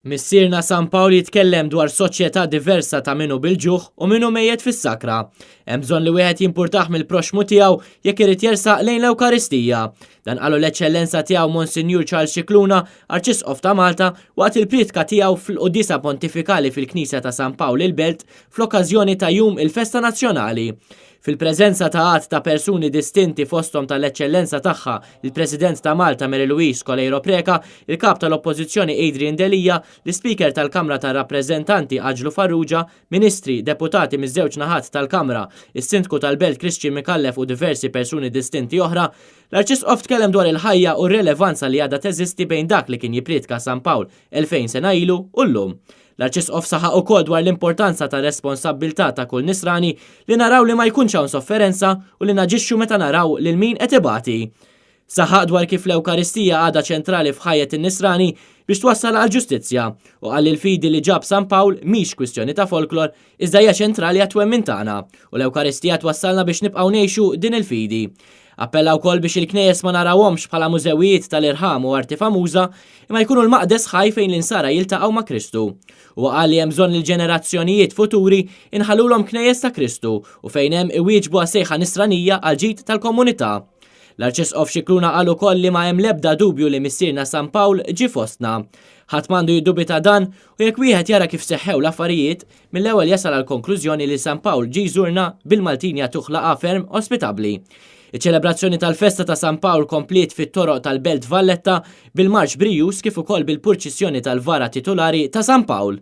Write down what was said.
Missierna San Pawl jitkellem dwar soċjetà diversa ta' min hu bil-ġuħ u min hu mejjet fis-sakra. Hemm bżonn li wieħed jimpurtah mill-proxxmu tiegħu jekk irid jersaq lejn l-Ewkaristija. Dan qalu l-Eċċellenza Tiegħu Monsinjur Charles Scicluna, Arċisqof ta' Malta, waqt il-prietka tiegħu fl-Quddiesa Pontifikali fil-Knisja ta' San Pawl il-Belt fl-okkażjoni ta' Jum il-Festa Nazzjonali. Fil-preżenza ta' għadd ta' persuni distinti fosthom tal-Eċċellenza Tagħha il-President ta' Malta Mary Louise Coleiro Preca, il-Kap tal-Oppożizzjoni Adrian Delia, l-Ispeaker tal-Kamra tar-Rappreżentanti Aġlu Farrugia, Ministri, Deputati miż-żewġ naħat tal-Kamra, is-Sindku tal-Belt Christian Micallef u diversi persuni distinti oħra, l-Arċisqof tkellem dwar il-ħajja u r-relevanza li għadha teżisti bejn dak li kien jipprietka San Pawl 2000 sena ilu u llum. L-Arċisqof saħaq ukoll dwar l-importanza tar-responsabbiltà ta' kull Nisrani li naraw li ma jkunx hawn sofferenza u li naġixxu meta naraw lil min qed ibati. Saħaq dwar kif l-Ewkaristija għadha ċentrali f'ħajjet in-Nisrani biex twassal għall-ġustizzja u qal li l-fidi li ġab San Pawl mhix kwistjoni ta' folklor iżda hija ċentrali għat-twemmin tagħna u l-Ewkaristija twassalna biex nibqgħu ngħixu din il-fidi. Appella wkoll biex il-knejjes ma narawhomx bħala mużewijiet tal-irħam u arti famuża, imma jkunu l-maqdes ħaj fejn l-insara jiltaqgħu ma' Kristu. Huwa qal li hemm bżonn li l-ġenerazzjonijiet futuri inħallulhom knejjes ta' Kristu u fejn hemm iwieġbu għas-sejħa nisranija għall-ġid tal-komunità. L-Arċisqof Scicluna qal ukoll li ma hemm l-ebda dubju li Missierna San Pawl ġie fostna. Ħadd m'għandu jiddubita dan u jekk wieħed jara kif seħħew l-affarijiet, Mill-ewwel jasal għall-konklużjoni li San Pawl ġie jżurna bil-Maltin jagħtuh laqgħa ferm ospitabbli. Iċ-ċelebrazzjoni tal-festa ta' San Pawl kompliet fit-toroq tal-Belt Valletta bil-marċ brijuż kif ukoll bil-purċissjoni tal-vara titulari ta' San Pawl.